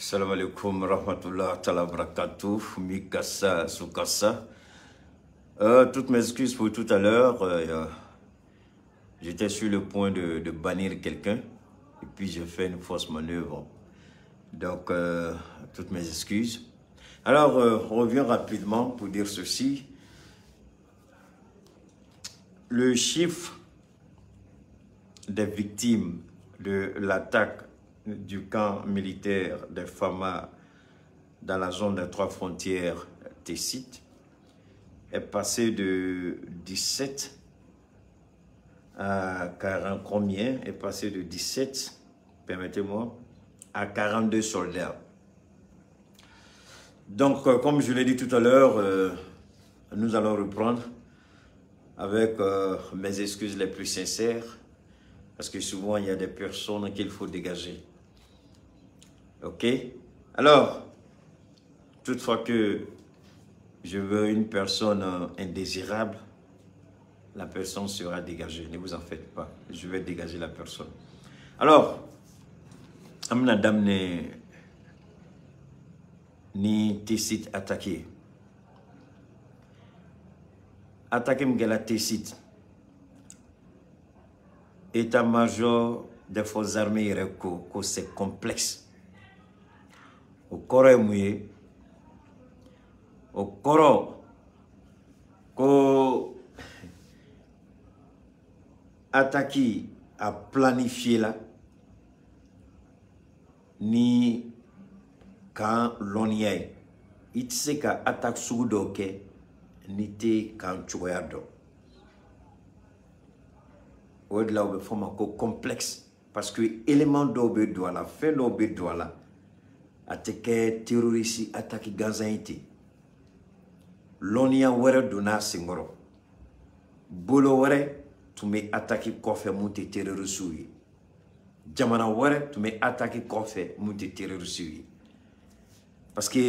Salam alaikum rahmatullah ta'ala barakatuh, Mikasa Sukasa. Toutes mes excuses pour tout à l'heure. J'étais sur le point de bannir quelqu'un et puis j'ai fait une fausse manœuvre. Donc, toutes mes excuses. Alors, on revient rapidement pour dire ceci. Le chiffre des victimes de l'attaque du camp militaire des FAMA dans la zone des trois frontières Tessit est passé de 17 à 40, combien est passé de 17, permettez-moi, à 42 soldats. Donc, comme je l'ai dit tout à l'heure, nous allons reprendre avec mes excuses les plus sincères, parce que souvent, il y a des personnes qu'il faut dégager. Ok? Alors, toutefois que je veux une personne indésirable, la personne sera dégagée. Ne vous en faites pas. Je vais dégager la personne. Alors, amna damne ni Tessit attaqué. Attaqué m'gela Tessit. État-major des forces armées ko c'est complexe. Au kɔrɔ ye mun ye? O kɔrɔ ko attaque a planifié la ni kan lɔnniya ye. I tɛ se ka attaque sugu dɔw kɛ n'i tɛ kan cogoya dɔn. O de la u bɛ fɔ o ma ko complexe, parce que élément dɔw bɛ don a la, fɛn dɔw bɛ don a la. A tɛ kɛ terroriste attaque gansan ye ten. Lɔnniya wɛrɛ donna a senkɔrɔ, bolo wɛrɛ tun bɛ attaque kɔfɛ mun tɛ terroriste ye, jamana wɛrɛ tun bɛ attaque kɔfɛ mun tɛ terroriste ye. Parce que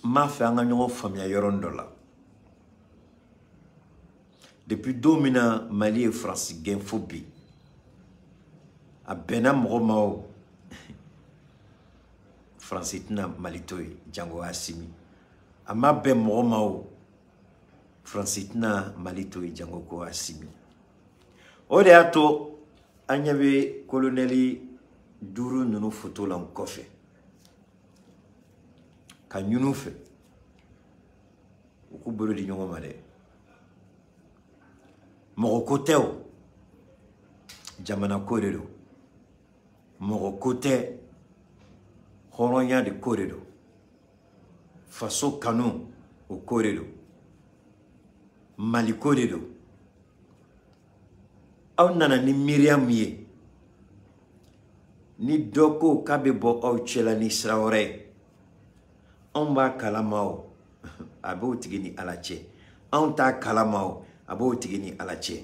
n b'a fɛ an ka ɲɔgɔn faamuya yɔrɔnin dɔ la. Depuis don min na Mali ye Faransi gɛn fo bi, a bɛnna mɔgɔ ma o, Faransi tɛna Mali to yen, jango Assimi. A ma bɛn mɔgɔ ma o, Faransi tɛna Mali to yen, jango ko Assimi. O de y'a to an ɲɛ bɛ colonel duuru ninnu photo la n kɔfɛ, ka ɲini u fɛ u k'u bolo di ɲɔgɔn ma dɛ. Mɔgɔ ko tɛ o, jamana ko de don. Mɔgɔ ko tɛ, hɔrɔnya de ko de don. Faso kanu o ko de don. Mali ko de don. Aw nana ni miiriya min ye, ni dɔ ko k'a bɛ bɔ aw cɛla ni sira wɛrɛ ye, anw b'a kalama o, a b'o tigi ni Ala cɛ. Anw t'a kalama o, a b'o tigi ni Ala cɛ.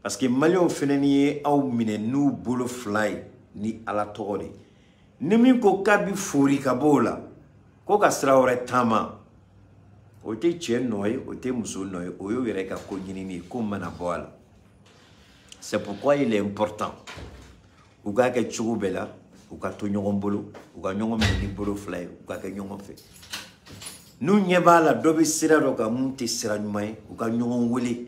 Parce que Maliyɛnw fɛnɛ ni ye aw minɛ n'u bolo fila ye ni Ala tɔgɔ de. Ni min ko k'a bɛ fori ka bɔ o la, ko ka sira wɛrɛ taama, o tɛ cɛ nɔ ye, o tɛ muso nɔ ye, o y'o yɛrɛ ka ko ɲinini ye, ko mana bɔ a la. C'est pourquoi il est important u k'a kɛ cogo bɛɛ la, u ka to ɲɔgɔn bolo, u ka ɲɔgɔn minɛ ni bolo fila ye, u ka kɛ ɲɔgɔn fɛ. N'u ɲɛ b'a la dɔ bɛ sira dɔ kan mun tɛ sira ɲuman ye, u ka ɲɔgɔn wele.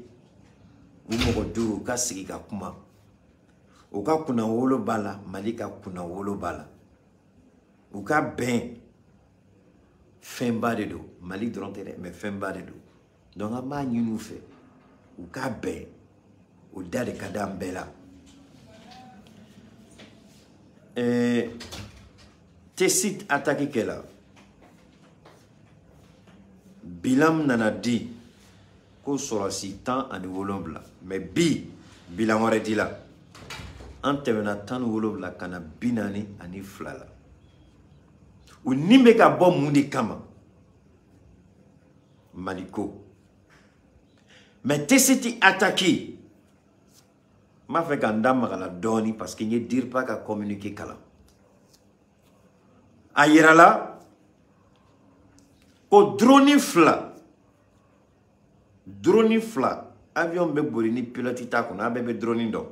U mɔgɔ duuru u ka sigi ka kuma. U ka kunnawolo b'a la, Mali ka kunnawolo b'a la. U ka bɛn fɛnba de don, Mali dɔrɔn tɛ dɛ, mais fɛnba de don. Donc an b'a ɲini u fɛ u ka bɛn, o da de ka d'an bɛɛ la. Tessit attaque kɛla, bilan nana di ko sɔrɔsi 17, mais bi bilan wɛrɛ di la. An tɛmɛna 17 ka na 42 la. U ni bɛ ka bɔ mun de kama? Maliko. Mais Tessit attaqué, n b'a fɛ ka n da maga la dɔɔni parce que n ye DIRPA ka communiqué kalan. A yirala ko drone fila, drone fila, avion bɛ boli ni pilote t'a kɔnɔ, a bɛɛ bɛ drone dɔn.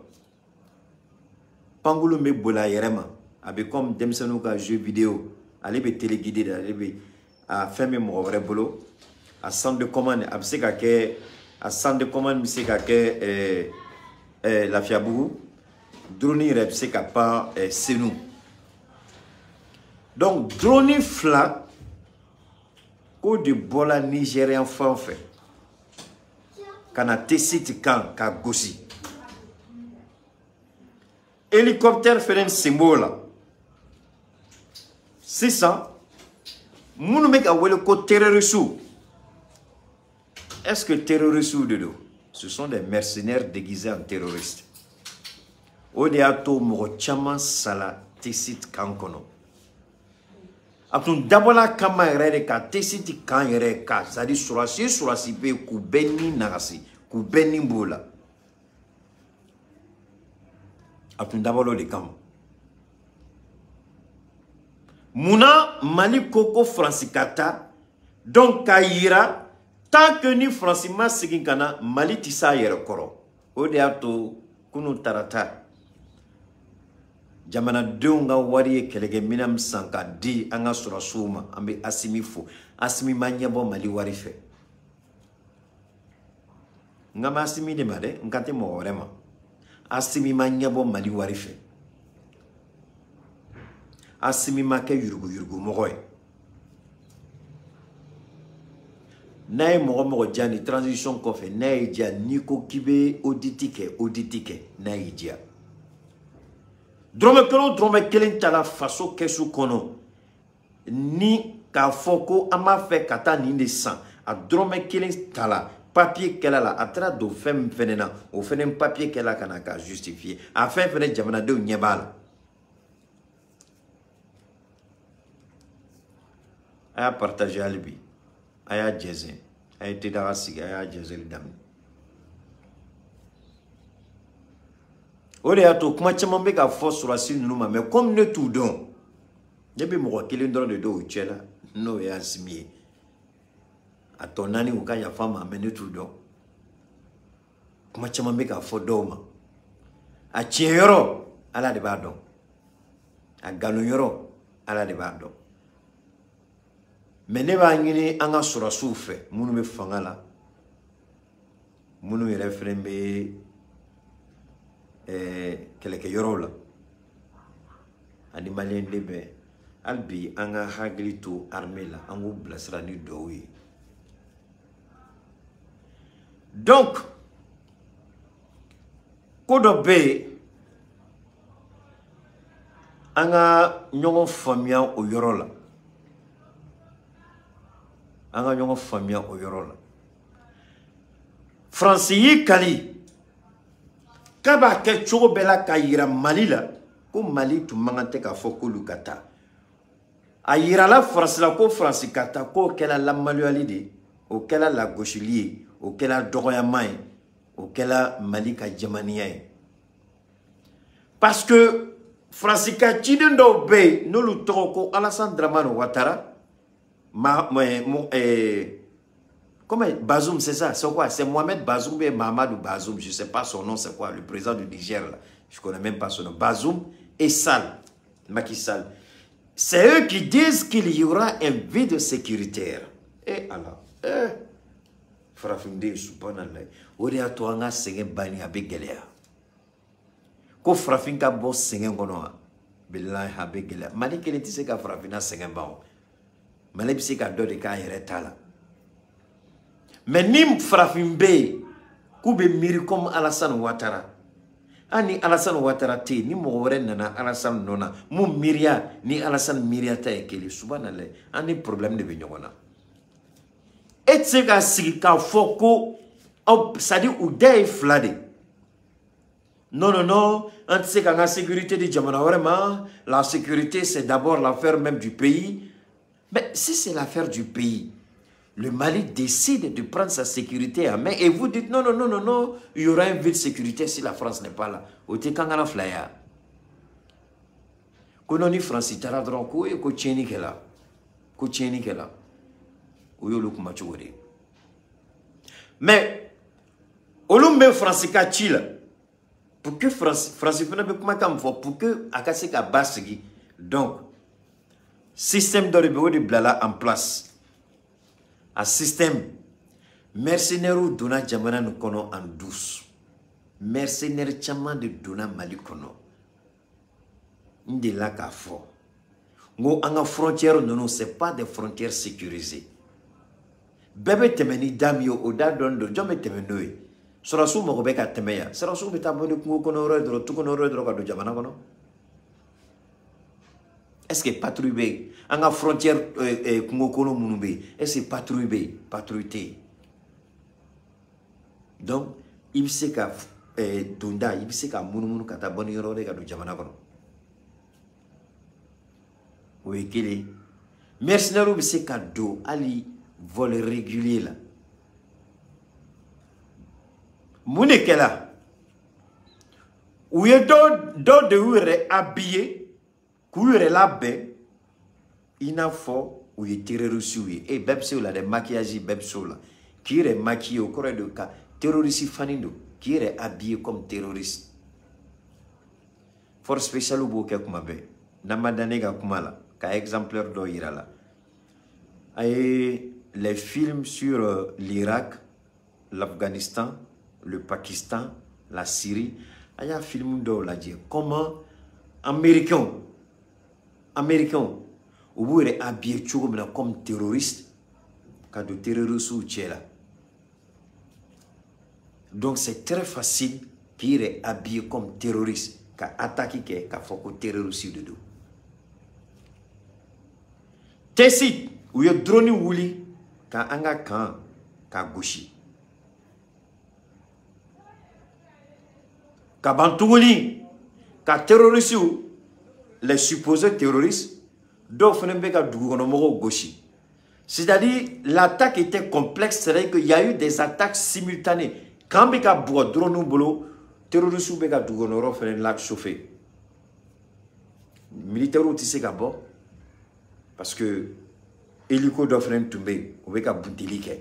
Pankurun bɛ boli a yɛrɛ ma, a bɛ comme denmisɛnninw ka jeu vidéo, ale bɛ téléguidé de, ale bɛ a fɛn bɛ mɔgɔ wɛrɛ bolo. A centre de commande a bɛ se ka kɛ, a centre de commande bɛ se ka kɛ Lafiyabugu, drone yɛrɛ bɛ se ka pan Senu. Donc drone fila k'o de bɔla Nigérian fan fɛ ka na Tessit kan ka gosi. Hélicoptère fɛnɛ sen b'o la. Sisan minnu bɛ ka wele ko terroristes, est-ce que terroristes de don? Ce sont des mercenaires déguisés en terroristes. O de y'a to mɔgɔ caman sala Tessit kan kɔnɔ. A tun dabɔla kama yɛrɛ de ka Tessit kan yɛrɛ ka, c'est à dire surasi bɛ yen k'u bɛɛ ni nagasi, k'u bɛɛ ni b'o la. A tun dabɔla o de kama. Munna Mali ko ko Faransi ka taa, donc k'a yira tant que ni Faransi ma segin ka na, Mali tɛ s'a yɛrɛ kɔrɔ. O de y'a to kunun tarata jamanadenw ka wari ye kɛlɛkɛminɛn min san ka di an ka sɔrɔsiw ma, an bɛ Asimi fo. Asimi ma ɲɛbɔ Mali wari fɛ. N ka Asimi de ma dɛ, n kan tɛ mɔgɔ wɛrɛ ma. Asimi ma ɲɛbɔ Mali wari fɛ. Asimi ma kɛ yuruguyurugumɔgɔ ye. N'a ye mɔgɔ mɔgɔ diya ni transition kɔfɛ, n'a y'i diya n'i ko k'i bɛ audit kɛ, audit kɛ, n'a y'i diya. Dɔrɔmɛ kelen o dɔrɔmɛ kelen tala faso kɛsu kɔnɔ ni k'a fɔ ko an b'a fɛ ka taa nin de san, a dɔrɔmɛ kelen tala papier kɛla la, a taara don fɛn min fɛnɛ na, o fɛnɛ papier kɛla ka na k'a justifier. A fɛn fɛnɛ jamanadenw ɲɛ b'a la. A y'a partager hali bi, a y'a jɛnsɛn, a ye tedaga sigi, a y'a jɛnsɛnli daminɛ. O de y'a to kuma caman bɛ ka fɔ sɔrɔsi ninnu ma, mais comme ne t'u dɔn, ne bɛ mɔgɔ kelen dɔrɔn de dɔn u cɛ la, n'o ye Asimi ye. A tɔ naani u ka yafa n ma, mais ne t'u dɔn. Kuma caman bɛ ka fɔ dɔw ma, a tiɲɛ yɔrɔ Ala de b'a dɔn, a nkalon yɔrɔ Ala de b'a dɔn. Mais ne b'a ɲini an ka sɔrɔsiw fɛ, minnu bɛ fanga la, minnu yɛrɛ fɛnɛ bɛ kɛlɛkɛyɔrɔw la, ani maliyɛn den bɛɛ, hali bi an ka hakili to armée la, an k'u bilasira ni duwawu ye. Donc ko dɔ bɛ yen, an ka ɲɔgɔn faamuya o yɔrɔ la. An ka ɲɔgɔn faamuya o yɔrɔ la. Faransi y'i kali k'a b'a kɛ cogo bɛɛ la k'a yira Mali la ko Mali tun man kan tɛ k'a fɔ k'olu ka taa. A yirala Faransi la ko Faransi ka taa, k'o kɛla lamaloyali de ye, o kɛla lagosili ye, o kɛla dɔgɔyama ye, o kɛla Mali ka jamaniya ye. Parce que Faransi ka ciden dɔw bɛ yen n'olu tɔgɔ ko Alassane Dramane Ouattara, comment Bazoum, c'est ça, c'est quoi? C'est Mohamed Bazoum et Mahamadou Bazoum, je sais pas son nom, c'est quoi, le président du Niger là, je connais même pas son nom. Bazoum et Sall, Macky Sall. C'est eux qui disent qu'il y aura un vide sécuritaire. Et alors, farafinde subhanallah, o de y'a to an ka sɛgɛn banni a bɛ gɛlɛya. Ko farafin ka bɔ sɛgɛn kɔnɔ wa, bilahi a bɛ gɛlɛya. Mali kelen tɛ se ka farafinna sɛgɛn ban o. Mali bɛ se ka dɔ de k'a yɛrɛ ta la. Mais ni farafin bɛ yen k'u bɛ miiri comme Alassane Ouattara, hali ni Alassane Ouattara tɛ yen, ni mɔgɔ wɛrɛ nana Alassane nɔ na, mun miiriya ni Alassane miiriya ta ye kelen, subhanallah, an ni problème de bɛ ɲɔgɔn na. E tɛ se ka sigi k'a fɔ ko aw, c'est à dire u da ye fila de. Non, non, non, an tɛ se k'an ka sécurité di jamana wɛrɛ ma. La sécurité, c'est d'abord l'affaire même du pays. Mais si c'est l'affaire du pays, le Mali décide de prendre sa sécurité en main et vous dites non, non, non, non, non, il y aura un vide sécuritaire si la France n'est pas là. O tɛ kankana fila ye wa? Ko non ni France taara dɔrɔn ko e ko tiɲɛni kɛla, ko tiɲɛni kɛla. O y'olu kuma cogo de ye. Mais olu min bɛ France ka ci la, Pour que France fana bɛ kumakan min fɔ, pour que a ka se ka basigi. Donc système dɔ de bɛ, o de bilala en place. A système, mercenaires donna jamana nin kɔnɔ en douce. Mercenaires caman de donna Mali kɔnɔ. N delila k'a fɔ n ko an ka frontières ninnu, c'est pas des frontières sécurisées. Bɛɛ bɛ tɛmɛ ni da min ye, o da dɔn don. Jɔn bɛ tɛmɛ n'o ye? Sɔrɔdasiw mago bɛ ka tɛmɛ yan. Sɔrɔdasiw bɛ taa bɔ ni kungo kɔnɔ yɔrɔ ye dɔrɔn, tu kɔnɔ yɔrɔ ye dɔrɔn ka don jamana kɔnɔ. Est-ce que patrouille bɛ yen? An ka frontière kungo kɔnɔ minnu bɛ yen, est-ce que patrouille bɛ yen? Patrouille tɛ yen. Donc i bɛ se ka donda, i bɛ se ka munumunu ka taa bɔ ni yɔrɔ wɛrɛ ka don jamana kɔnɔ. O ye kelen. Mercenaires bɛ se ka don hali vol régulier la. Mun de kɛla? U ye dɔw de y'u yɛrɛ habillé k'u yɛrɛ labɛn i n'a fɔ u ye terroriste ye. E bɛɛ bɛ se o la dɛ, maquillage bɛɛ bɛ se o la. K'i yɛrɛ maquiller, o kɔrɔ ye de ka terroriste fani don, k'i yɛrɛ habillé comme terroriste. Force spéciale b'o kɛ kuma bɛɛ. N'an ma da ne ka kuma la, ka exemplaire dɔ yira la. A ye les films sur l'Irak, l'Afghanistan, le Pakistan, la Syrie. A y'a film dɔw lajɛ, comment américains u b'u yɛrɛ habillé cogo min na comme terroriste ka don terroriste cɛ la. Donc c'est très facile k'i yɛrɛ habillé comme terroriste ka attaque kɛ k'a fɔ ko terroriste de don. Tessit, u ye drone wuli ka an ka kan ka gosi. Ka ban tuguni ka terroriste, les supposés terroristes, dɔw fana bɛ ka dugukɔnɔmɔgɔw gosi. C'est-à-dire l'attaque était complexe, c'est-à-dire qu'il y a eu des attaques simultanées. Quand bɛ ka bugɔ drone bolo, terroristes bɛ ka dugukɔnɔyɔrɔ fana la chauffer. Militaires tɛ se ka bɔ parce que hélico dɔ fana tun bɛ yen, u bɛ ka bunteli kɛ.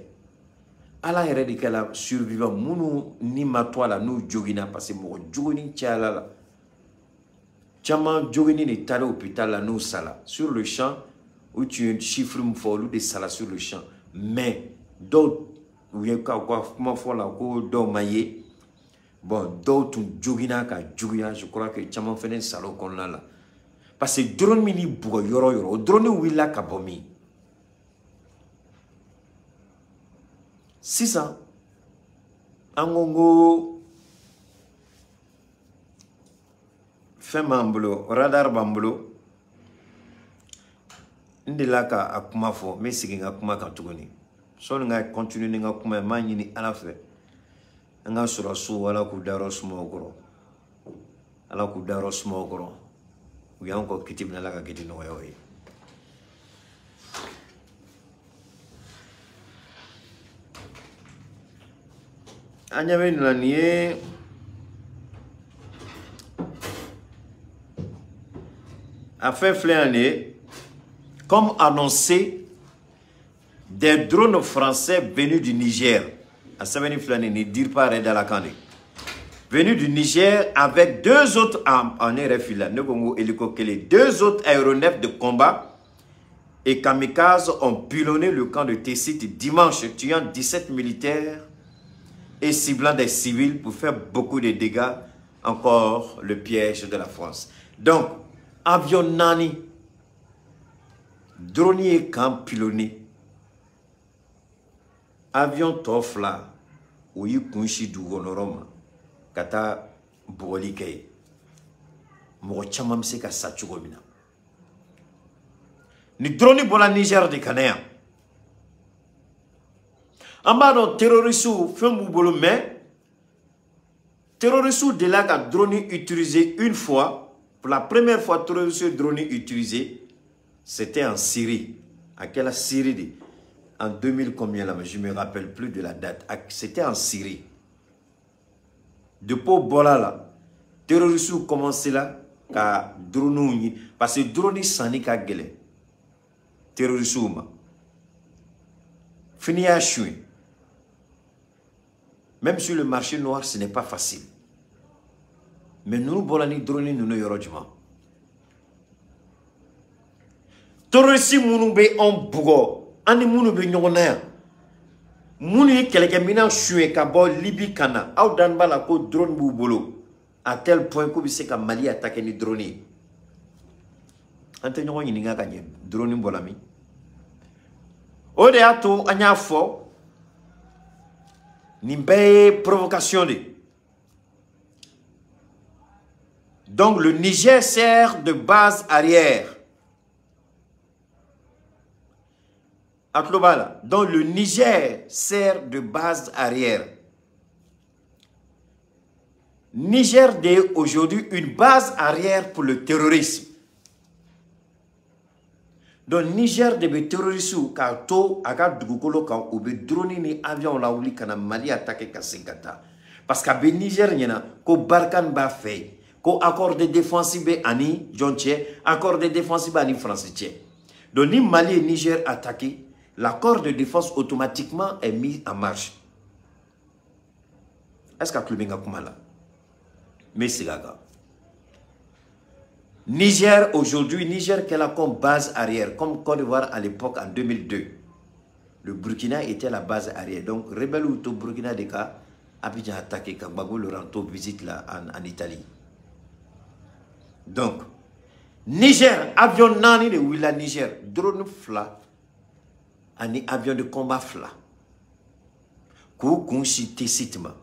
Ala yɛrɛ de kɛla survivant minnu ni ma to a la n'u joginna, parce que mɔgɔ jogini cayala la. Caman jogini de taara hôpital la n'u sala sur le champ. U tun ye chiffre min fɔ, olu de sala sur le champ. Mais dɔw u ye ka kuma fɔ la ko dɔw ma ye. Bon, dɔw tun joginna ka juguya, je crois que caman fana sala o kɔnɔna la. Parce que drone min bugɔ yɔrɔ o yɔrɔ, o drone wulila ka bɔ min? Sisan an ko ko fɛn b'an bolo, radar b'an bolo. N delila ka a kuma fɔ, n bɛ segin n ka kuma kan tuguni. Sɔnni n ka continuer ni n ka kuma ye, n b'a ɲini Ala fɛ an ka sɔrɔdasiw, Ala k'u dayɔrɔ suma u kɔrɔ, Ala k'u dayɔrɔ suma u kɔrɔ. U y'an kɔ kiti min na, Ala ka kiti nɔgɔya o ye. An ɲɛ bɛ nin na, nin ye a fɛn filɛ yan nin ye. Comme annoncé, des drones français venus du Niger, a sɛbɛnni filɛ nin ye, nin DIRPA yɛrɛ dalakan de, venus du Niger avec deux autres, en yɛrɛ filila, ne ko n ko hélico kelen, deux autres aéronefs de combat et kamikazes ont pilonné le camp de Tessit dimanche, tuant 17 militaires et ciblant des civils pour faire beaucoup de dégâts, encore le piège de la France. Donc, avion nani, drone ye camp pilonné, avion tɔ fila o y'i kun si dugukɔnɔyɔrɔ ma ka taa bugɔli kɛ yen. Mɔgɔ caman bɛ se ka sa cogo min na. Ni drone bɔra Niger de ka na yan. An b'a dɔn terroriste fɛn b'u bolo, mais terroriste delila ka drone utiliser une fois. Pour la première fois, terroriste drone utilisé, c'était en Syrie. À quelle Syrie de? En 2000 combien là, mais je me rappelle plus de la date. C'était en Syrie. Depuis bɔra la, terroriste commencé là ka drone ɲini, parce que drone sanni ka gɛlɛn terroriste ma. Fini y'a suɲɛ. Même sur le marché noir, ce n'est pas facile. Mais ninnu bɔra ni drone ninnu yɔrɔ jumɛn? Terroriste minnu bɛ anw bugɔ, an ni minnu bɛ ɲɔgɔn na yan, minnu ye kɛlɛkɛminɛn suɲɛ ka bɔ Libi ka na, aw dalen b'a la ko drone b'u bolo à tel point k'u bɛ se ka Mali attaquer ni drone ye. An tɛ ɲɔgɔn ɲininka ka ɲɛ drone bɔra min? O de y'a to an y'a fɔ nin bɛɛ ye provocation de ye. Donc le Niger sert de base arrière. Atlobala. Donc le Niger sert de base arrière. Niger est aujourd'hui une base arrière pour le terrorisme. Donc Niger de bɛ terroriste k'a to a ka dugukolo kan, u bɛ drone ni avion lawuli ka na Mali attaquer ka segin ka taa. Parce que a bɛ Niger ɲɛna ko Barkhane b'a fɛ yen, ko accord de défense bɛ ani jɔn cɛ, accord de défense bɛ ani France cɛ. Donc ni Mali et Niger attaqué, l'accord de défense automatiquement est mis en marche. Est-ce que tu as kuma la? Mais c'est là. Niger aujourd'hui, Niger qu'elle a comme base arrière, comme Côte d'Ivoire à l'époque en 2002. Le Burkina était la base arrière. Donc rebelle ou tout Burkina de cas, Abidjan attaqué, Gbagbo le rend visite là en Italie. Donc Niger, avion nani de wila Niger, drone fla, ani avion de combat fla. Kou kunsi tesitma.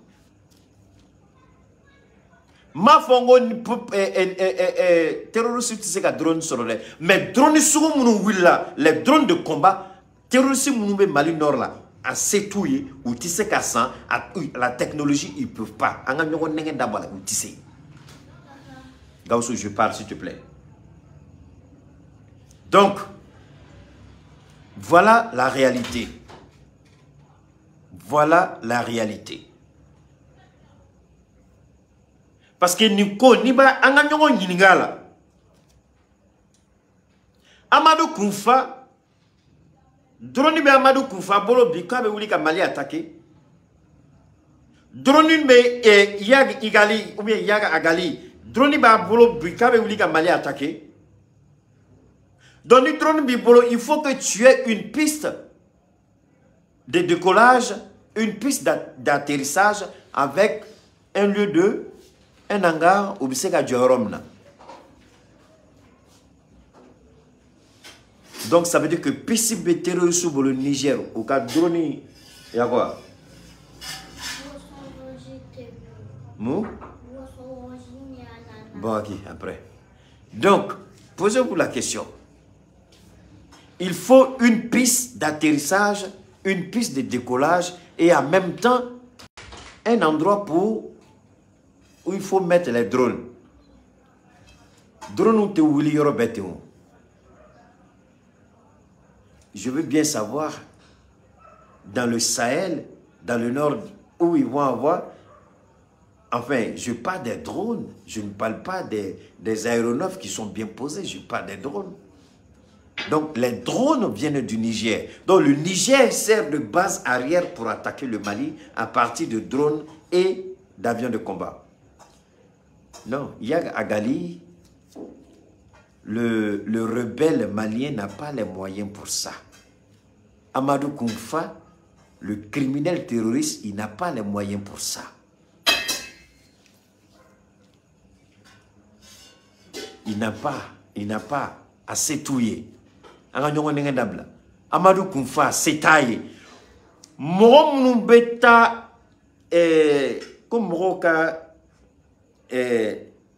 Ma fongo ni terroriste tɛ se ka drone sɔrɔ dɛ, mais drone sugu minnu wulila, les drones de combat, terroriste minnu bɛ Mali nord la, a se t'u ye, u tɛ se ka san, la technologie ils peuvent pas. An ka ɲɔgɔn nɛgɛn dabɔ a la, u tɛ se. Gawusu, je parle s'il te plaît. Donc, voilà la réalité. Voilà la réalité. Parce que Nico, ni ba an ka ɲɔgɔn ɲininka la. Amadou Koufa, drone bɛ Amadou Koufa bolo bi k'a bɛ wuli ka Mali attaquer. Drone bɛ Iyad Igali ou bien Iyad Agali, drone b'a bolo bi k'a bɛ wuli ka Mali attaquer. Donc ni drone b'i bolo, il faut que tu aies une piste de décollage, une piste d'atterrissage avec un lieu de un hangar ou bɛ se ka jɔ yɔrɔ min na. Donc ça veut dire que piste bɛ terroriste bolo Niger u ka drone ya quoi? Mou? Bon, ok, après. Donc, posez-vous la question. Il faut une piste d'atterrissage, une piste de décollage et en même temps un endroit pour où il faut mettre les drones. Drones te wuli yɔrɔ bɛɛ ten o. Je veux bien savoir, dans le Sahel, dans le nord, où ils vont avoir... Enfin, je parle des drones, je ne parle pas des aéronefs qui sont bien posés, je parle des drones. Donc, les drones viennent du Niger. Donc, le Niger sert de base arrière pour attaquer le Mali à partir de drones et d'avions de combat. Non, Iyad Agali, le rebelle malien n'a pas les moyens pour ça. Amadou Koufa, le criminel terroriste, il n'a pas les moyens pour ça. Il n'a pas assez touillé. Amadou Koufa, c'est taillé. Mɔgɔ minnu bɛ taa ko mɔgɔw ka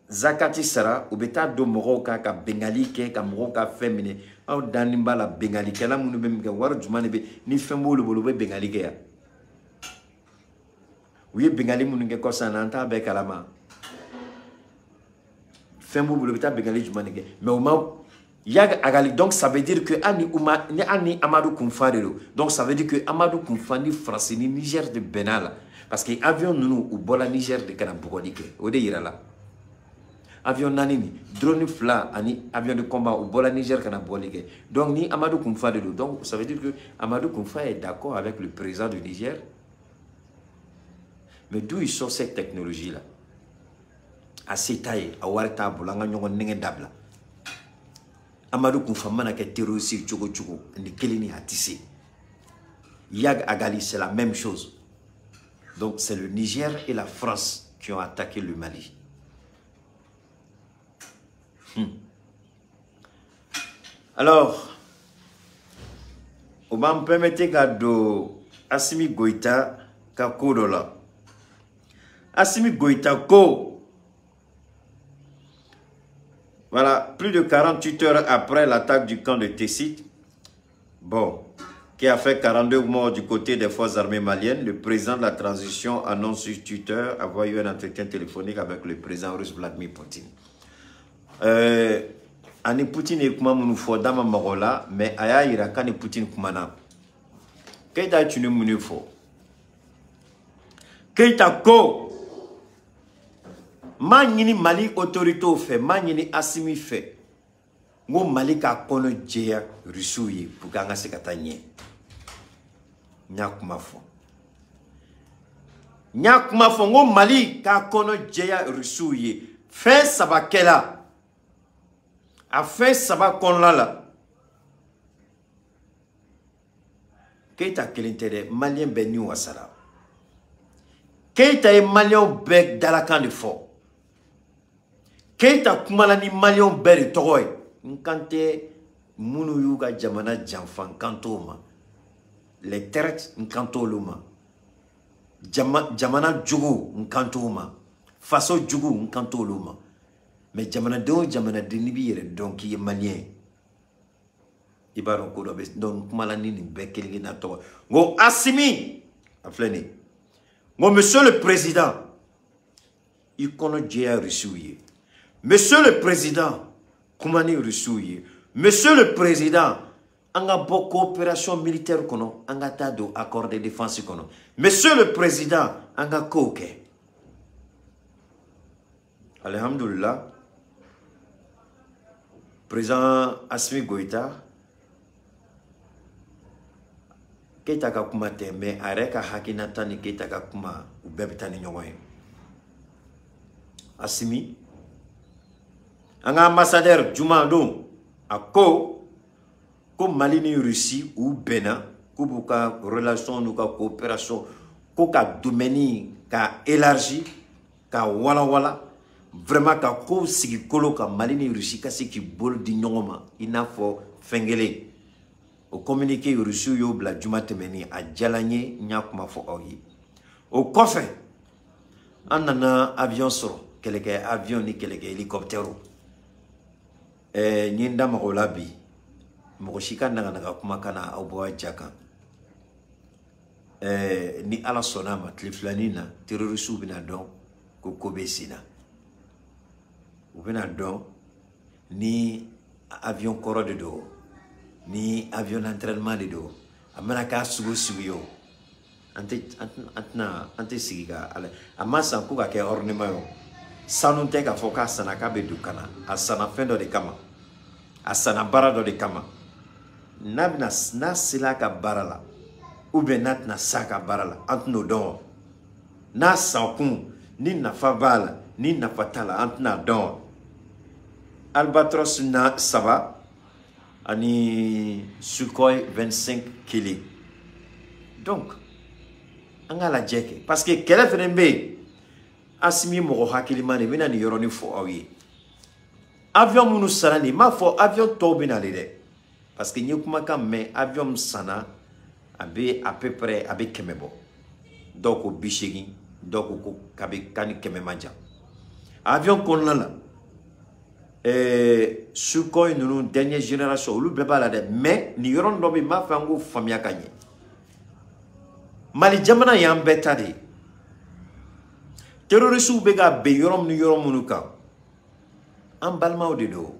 zakati sara, u bɛ taa don mɔgɔw kan ka bengali kɛ, ka mɔgɔw ka fɛn minɛ. Aw dalen b'a la bengalikɛla minnu bɛ min kɛ, wari jumɛn de bɛ ni fɛn b'olu bolo u bɛ bengali kɛ yan. U ye bengali minnu kɛ kɔsan na, an t'a bɛɛ kalama. Fɛn b'u bolo u bɛ taa bengali jumɛn de kɛ, mais u ma Iyad Agali. Donc ça veut dire que ani Amadou Koufa de don. Donc ça veut dire que Amadou Koufa ni France ni Niger de bɛnna la, parce que avion ninnu u bɔra Niger de ka na bugɔli kɛ, o de yira la. Avion naani ni drone fila ani avion de combat u bɔra Niger ka na bugɔli kɛ. Donc ni Amadou Koufa de don, donc ça veut dire que Amadou Koufa est d'accord avec le président du Niger. Mais d'où il sort cette technologie là? A se t'a ye, a wari t'a bolo, an ka ɲɔgɔn nɛgɛ dabila. Amadou Koufa mana kɛ terroriste cogo cogo, ni kelen ni a tɛ se. Iyad Ag Ghali, c'est la même chose. Donc c'est le Niger et la France qui ont attaqué le Mali. Alors, o b'an permettre ka don Assimi Goïta ka ko dɔ la. Assimi Goïta ko, voilà, plus de 48 heures après l'attaque du camp de Tessit, bon, qui a fait 42 morts du côté des forces armées maliennes, le président de la transition annonce sur Twitter avoir eu un entretien téléphonique avec le président russe Vladimir Poutine. Ani Poutine ye kuma minnu fɔ da ma maga o la, mais a y'a yira k'a ni Poutine kumana. Keita tun ye mun de fɔ? Keita ko n b'a ɲini Mali autorités fɛ, n b'a ɲini Assimi fɛ, n ko Mali k'a kɔnɔ jɛya Rusiw ye pour que an ka se ka taa ɲɛ. N y'a kuma fɔ. N y'a kuma fɔ n ko Mali k'a kɔnɔ jɛya Rusiw ye. Fɛn saba kɛla. A fɛn saba kɔnɔna la, Keita kelen tɛ dɛ, maliyɛn bɛɛ ni wasara. Keita ye maliyɛnw bɛɛ dalakan de fɔ. Keita kumala ni maliyɛnw bɛɛ de tɔgɔ ye. N kan tɛ minnu y'u ka jamana janfa, n kan t'o ma. Les traîtres, n kan t'olu ma. Jamana jugu, n kan t'o ma. Faso jugu, n kan t'olu ma. Mais jamanaden o jamanaden, n'i b'i yɛrɛ dɔn k'i ye maliyɛn ye, i b'a dɔn ko dɔ bɛ. Donc n kumala ni nin bɛɛ kelen kelenna tɔgɔ. N ko Assimi, a filɛ nin ye. N ko monsieur le président, i kɔnɔ jɛya Rusiw ye. Monsieur le président, kuma ni Rusiw ye. Monsieur le président, an ka bɔ coopération militaire kɔnɔ, an ka taa don accord de défense kɔnɔ. Monsieur le président, an ka kow kɛ. Alhamdulillah, président Assimi Goïta, Keita ka kuma tɛ, mais a yɛrɛ ka hakilinata ni Keita ka kuma, u bɛɛ bɛ taa ni ɲɔgɔn ye. Assimi, an ka ambassadeur juma don, a ko ko Mali ni Russie u bɛnna k'u b'u ka relation n'u ka coopération ko ka domaine ka élargi, ka walawala, vraiment ka kow sigi kolo kan, Mali ni Russie ka se k'i bolo di ɲɔgɔn ma i n'a fɔ fɛn kelen. O communiqué, Russiw y'o bila juma tɛmɛnen, a diyara n ye, n y'a kuma fɔ aw ye. O kɔfɛ, an nana avion sɔrɔ, kɛlɛkɛ avion ni kɛlɛkɛ hélicoptère. N ye n da maga o la bi, mɔgɔ si ka naganaga kumakan na aw bɔ a ja kan. Ni Ala sɔnna a ma, tile filanin na, terroristew bɛna dɔn ko ko bɛ sen na. U bɛna dɔn ni avion kɔrɔ de don, ni avion d'entraînement de don, a mana k'a sugu sugu ye o, an tɛ an tɛna an tɛ sigi ka ala a ma san ko ka kɛ ornement ye o. Sanu tɛ k'a fɔ k'a sanna k'a bɛ don ka na, a sanna fɛn dɔ de kama, a sanna baara dɔ de kama. N'a bɛna, n'a sera a ka baara la, ou bien n'a tɛna s'a ka baara la, an tɛn'o dɔn o. N'a san kun, ni nafa b'a la, ni nafa t'a la, an tɛna dɔn o. Albatros na saba ani Sukhoi 25 kelen. Donc an k'a lajɛ kɛ, parce que kɛlɛ fɛnɛ bɛ yen. Assimi mɔgɔ hakilima de bɛna nin yɔrɔnin fɔ aw ye. Avion minnu sanna nin, n m'a fɔ avion tɔw bɛ nalen dɛ, parce que n ye kumakan mɛn, avion min sanna a bɛ à peu près a bɛ 100 bɔ, dɔw ko 80, dɔw ko ko k'a bɛ k'a ni 100 man jan. Avion kɔnɔna la, Sukhoi ninnu dernière génération, olu bɛɛ b'a la dɛ, mais nin yɔrɔnin dɔ bɛ yen, n b'a fɛ an k'o faamuya ka ɲɛ. Mali jamana y'an bɛɛ ta de ye. Terroristew bɛ ka ben yɔrɔ minnu yɔrɔ minnu kan, an balimaw de don,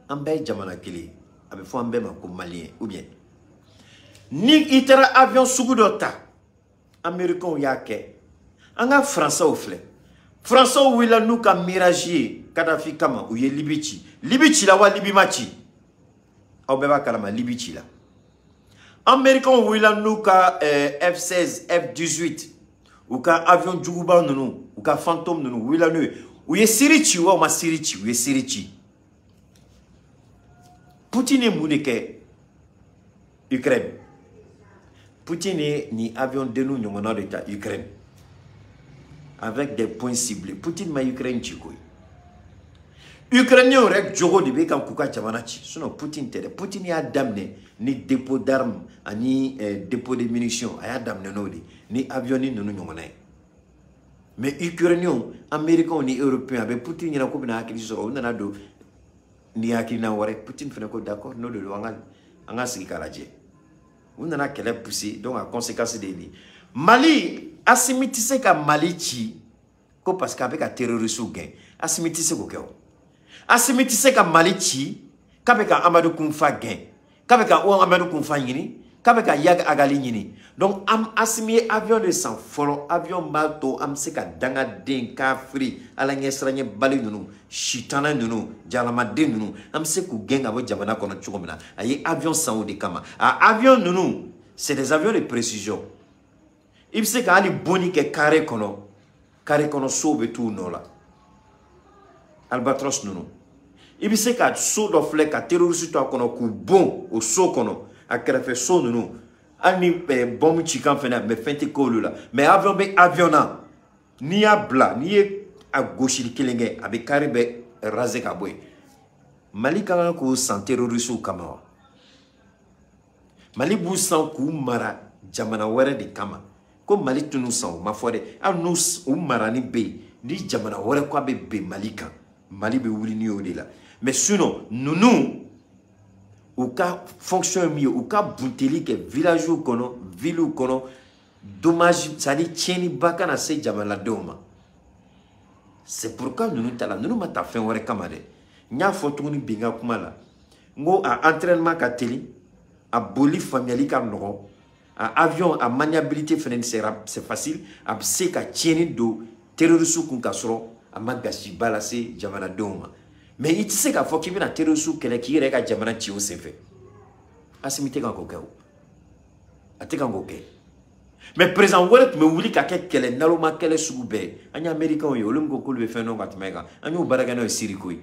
an bɛɛ ye jamana kelen, a bɛ fɔ an bɛɛ ma ko maliyɛn. Ou bien ni i taara avion sugu dɔ ta, américains y'a kɛ, an ka français filɛ, français wulila n'u ka mirage ye Kadhafi kama, u ye Libi ci. Libi ci la wa Libi ma ci? Aw bɛɛ b'a kalama, Libi ci la. Américains wulila n'u ka F-16, F-18, u ka avion juguba ninnu, u ka fantôme ninnu wulila n'u ye. U ye Syrie ci wa u ma Syrie ci? U ye Syrie ci. Poutine ye mun de kɛ Ukraine? Poutine ye ni avion dennu ɲɔgɔnna de ta Ukraine avec des points ciblés. Poutine ma Ukraine ci koyi. Ukrainiens yɛrɛ jogo de bɛ kan k'u ka jamana ci, sinon Poutine tɛ dɛ. Poutine y'a daminɛ ni dépôt d'armes ani dépôt de munitions, a y'a daminɛ n'o de ni avion ni ninnu ɲɔgɔnna ye. Mais Ukrainiens, Américains ni Européens a bɛ Poutine ɲɛna k'u bɛna hakili sɔrɔ, u nana don ni hakilina wɛrɛ. Poutine fana ko d'accord, n'o de don, an ka sigi k'a lajɛ. U nana kɛlɛ pousser, donc a conséquence de ye nin ye. Mali, Assimi tɛ se ka Mali ci ko parce que a bɛ ka terroristes gɛn. Assimi tɛ se k'o kɛ o. Assimi tɛ se ka Mali ci k'a bɛ ka Amadou Koufa gɛn, k'a bɛ ka Amadou Koufa ɲini, k'a bɛ ka Iyad Ag Ghali ɲini. Donc Assimi ye avion de san fɔlɔ, avion b'a to an bɛ se ka dangaden kafiri ala ɲɛsiranɲɛbali ninnu, sitana ninnu, jalamaden ninnu, an bɛ se k'u gɛn ka bɔ jamana kɔnɔ cogo min na. A ye avion san o de kama. A avion ninnu, c'est des avions de précision. I bɛ se ka hali bonni kɛ carré kɔnɔ, carré kɔnɔ sow bɛ t'u nɔ la. Albatros ninnu, i bɛ se ka so dɔ filɛ ka terroriste to a kɔnɔ k'u bon o so kɔnɔ, a kɛrɛfɛ so ninnu, hali ni bombe cikan fɛnɛ, mais fɛn tɛ k'olu la. Mais avion bɛ avion na, n'i y'a bila, n'i ye a gosili kelen kɛ, a bɛ carré bɛɛ raser ka bɔ yen. Mali ka kan k'o san terroriste kama wa? Mali b'u san k'u mara jamana wɛrɛ de kama. Ko Mali tɛn'u san, o ma fɔ dɛ. Hali n'u u marani bɛ yen, ni jamana wɛrɛ ko a bɛ bɛn Mali kan, Mali bɛ wuli ni o de la. Mais sinon ninnu, u ka fonction ye min ye, u ka bunteli kɛ village kɔnɔ, ville kɔnɔ, dommage, c'est à dire tiɲɛniba kana se jamanadenw ma. C'est pourquoi ninnu ta la, ninnu ma ta fɛn wɛrɛ kama dɛ. N y'a fɔ tuguni bi n ka kuma la, n ko a entraînement ka teli, a boli faamuyali ka nɔgɔn, a avion a maniabilité fɛnɛ c'est facile, a bɛ se ka tiɲɛni don terroriste kun ka sɔrɔ a ma gasiba lase jamanadenw ma. Mais i tɛ se k'a fɔ k'i bɛna terroriste kɛlɛ k'i yɛrɛ ka jamana ci o senfɛ. Assimi tɛ kan k'o kɛ o, a tɛ kan k'o kɛ. Mais président wɛrɛ tun bɛ wuli ka kɛ kɛlɛ naloma kɛlɛ sugu bɛɛ ye. An ye Américains ye, olu min ko k'olu bɛ fɛn dɔn ka tɛmɛ kan, an y'o baara kɛ n'o ye Syrie ko ye,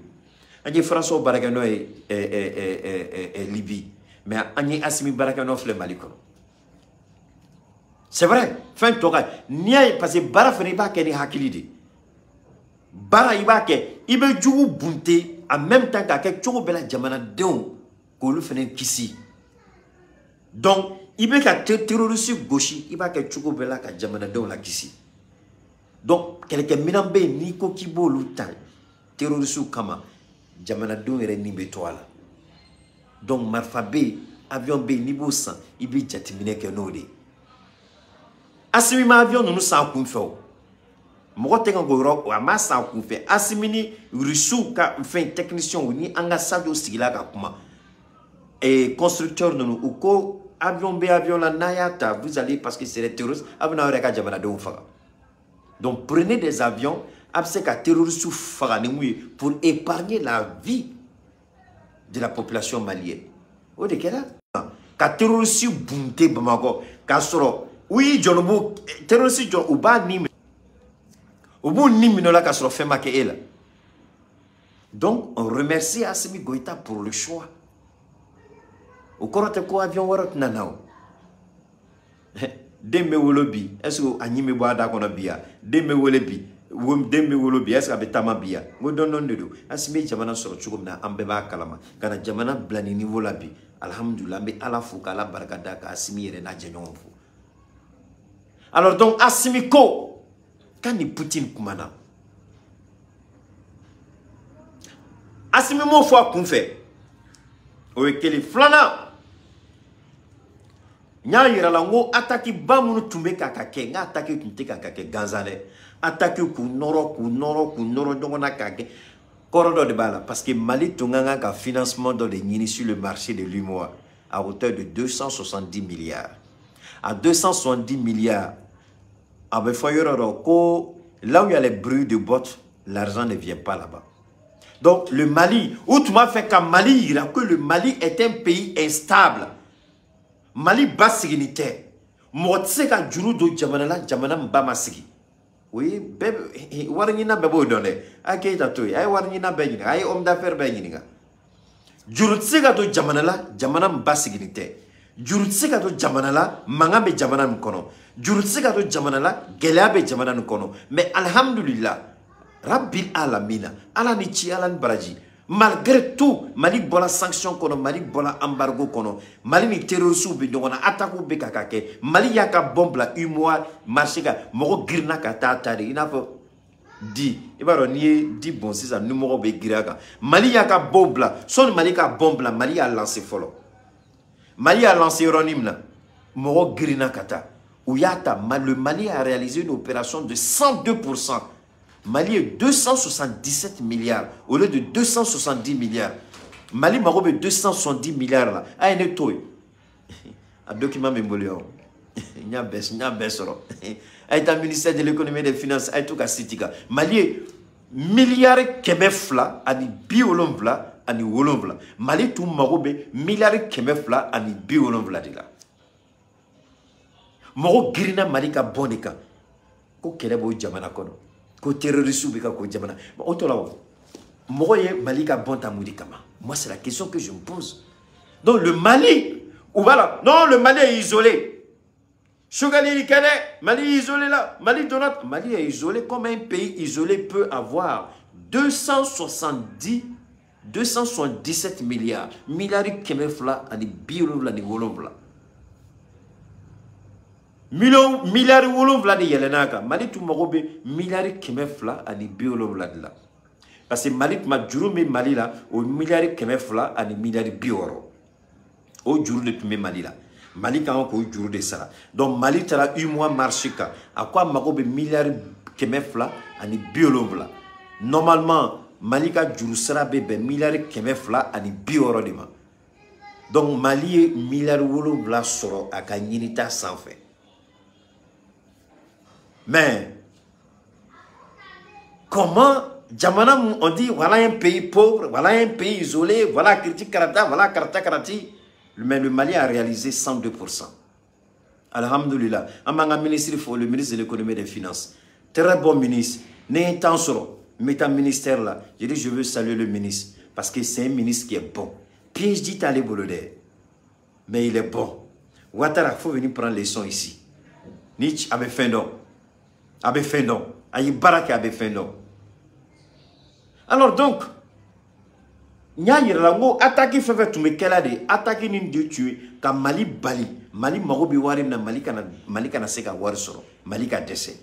an ye Français baara kɛ n'o ye Libye, mais an ye Assimi baara kɛ n'o filɛ Mali kɔnɔ. C'est vrai, fɛn tɔ ka n'i y'a ye, parce que baara fana i b'a kɛ ni hakili de ye. Baara i b'a kɛ, i bɛ jugu bunte en même temps k'a kɛ cogo bɛɛ la jamanadenw k'olu fana kisi. Donc i bɛ ka terroriste gosi, i b'a kɛ cogo bɛɛ la ka jamanadenw la kisi. Donc kɛlɛkɛminɛn bɛ yen, n'i ko k'i b'olu ta terroriste kama, jamanadenw yɛrɛ ni bɛ to a la. Donc marifa bɛ yen, avion bɛ yen, n'i b'o san, i bɛ jateminɛ kɛ n'o de ye. Assimi ma avion ninnu san a kun fɛ o. Mɔgɔ tɛ kan k'o yɔrɔ, a ma san a kun fɛ. Assimi ni Rusiw ka fɛn technicien ni an ka Sadio sigila ka kuma. Et constructeur ninnu, u ko avion bɛ avion la, n'a y'a ta, vous allez, parce que c'est des terroristes, a bɛ n'aw yɛrɛ ka jamanadenw faga. Donc prenez des avions, a bɛ se ka terroristes faga ni mun ye pour épargner la vie de la population malienne. O de kɛra ka terroriste bunte Bamakɔ k'a sɔrɔ u y'i jɔ, u b'o terroriste jɔ, u b'a ni minɛ, u b'u ni minɛ o la k'a sɔrɔ fɛn ma kɛ e la. Donc on remercie Assimi Goïta pour le choix. O kɔrɔ tɛ ko avion wɛrɛ tɛna na o. Den bɛ wolo bi, est ce que a ɲin bɛ bɔ a da kɔnɔ bi ya? Den bɛ wele bi, den bɛ wolo bi, est ce que a bɛ taama bi ya? N ko dɔɔni dɔɔni de don. Assimi ye jamana sɔrɔ cogo min na, an bɛɛ b'a kalama. Ka na jamana bila nin niveau la bi, alhamdulilah, an bɛ Ala fo k'Ala barika da, ka Assimi yɛrɛ n'a jɛɲɔgɔn fo. Alors donc Assimi ko k'a ni Poutine kumana. Assimi m'o fɔ a kun fɛ, o ye kelen. Filanan, n y'a yira la n ko attaque ba minnu tun bɛ ka kɛ, n ka attaque tun tɛ ka kɛ gansan dɛ. Attaque k'u nɔrɔ k'u nɔrɔ k'u nɔrɔ ɲɔgɔn na k'a kɛ, kɔrɔ dɔ de b'a la, parce que Mali tun ka kan ka financement dɔ de ɲini sur le marché de l'UMOA à hauteur de 270 milliards. À 270 milliards, a bɛ fɔ yɔrɔ dɔ ko là où il y a les bruits de bottes, l'argent ne vient pas là-bas. Donc le Mali, où tu m'as fait qu'à Mali yira que le Mali est un pays instable. Mali ba sigini tɛ. Mɔgɔ tɛ se ka juru don jamana la, jamana min ba ma sigi. O ye bɛɛ wari ɲinina bɛɛ b'o dɔn dɛ. A ye Keyita to yen, a ye wari ɲinina bɛɛ ɲininka, a ye homme d'affaires bɛɛ ɲininka. Juru tɛ se ka to jamana la, jamana min basigilen tɛ. Juru tɛ se ka to jamana la, mankan bɛ jamana min kɔnɔ. Juru tɛ se ka to jamana la, gɛlɛya bɛ jamana nin kɔnɔ. Mais alhamdulillah, rabbil alamina, Ala ni ci, Ala ni baraji. Malgré tout, Mali bɔra sanction kɔnɔ, Mali bɔra embargo kɔnɔ, Mali ni terroristes bɛ ɲɔgɔn na, attaques bɛ ka kɛ. Mali y'a ka bon bila UEMOA marché kan, mɔgɔ girinna ka taa ta de, i n'a fɔ di, i b'a dɔn n'i ye di bɔn sisan, ni mɔgɔw bɛ girin a kan. Mali y'a ka bon bila, sɔnni Mali ka bon bila, Mali y'a lancé fɔlɔ. Mali y'a lancé yɔrɔnin min na, mɔgɔ girinna ka taa. U y'a ta, le Mali a réalisé une opération de 102%. Mali est 277 milliards au lieu de 270 milliards. Mali mago bɛ 270 milliards la. A ye ne to yen. A document bɛ n bolo yan. N y'a bɛɛ sɔrɔ. A ye taa ministère de l'économie et des finances, a ye t'u ka site kan. Mali ye miliyari 277. Mali tun mago bɛ miliyari 270 de la. Mɔgɔ girinna Mali ka bɔn de kan. Ko kɛlɛ b'o jamana kɔnɔ. Ko terroriste bɛ ka ko jamana. O tɔ la o. Mɔgɔ ye Mali ka bɔn ta mun de kama? Moi, c'est la question que je me pose. Donc le Mali, ou voilà, non, le Mali est isolé. Chogali Kane, Mali est isolé là. Mali donat, Mali est isolé comme un pays isolé peut avoir 277 milliards. Miliyari 277. Miliyari 7 de yɛlɛn'a kan. Mali tun mago bɛ miliyari 270 de la. Parce que Mali tuma juru min Mali la, o miliyari 200 ani miliyari 60. O juru de tun bɛ Mali la. Mali kan k'o juru de sara. Donc Mali taara UEMOA marché kan. A ko a mago bɛ miliyari 270. Normalement, Mali ka juru sara bɛ bɛn miliyari 260 de ma. Donc Mali ye miliyari 7 sɔrɔ a ka ɲinita sanfɛ. Mais comment jamana, on dit voilà un pays pauvre, voilà un pays isolé, voilà critique karata, voilà karata karati. Mais le Mali a réalisé 102%. Alhamdulillah. An b'an ka ministre fo, le ministre de l'économie et des finances. Très bon ministre. N'ayant temps sɔrɔ, n bɛ taa ministère là. Je dis je veux saluer le ministre parce que c'est un ministre qui est bon. PhD t'ale bolo dɛ. Mais il est bon. Ouattara, faut venir prendre les leçons ici. Ni a bɛ fɛn dɔn. A bɛ fɛn dɔn. A ye baara kɛ, a bɛ fɛn dɔn. Alors donc, n y'a yira la n ko attaque fɛn fɛn tun bɛ kɛla de, attaque nin de tun ye ka Mali bali. Mali mago bɛ wari min na, Mali kana se ka wari sɔrɔ, Mali ka dɛsɛ.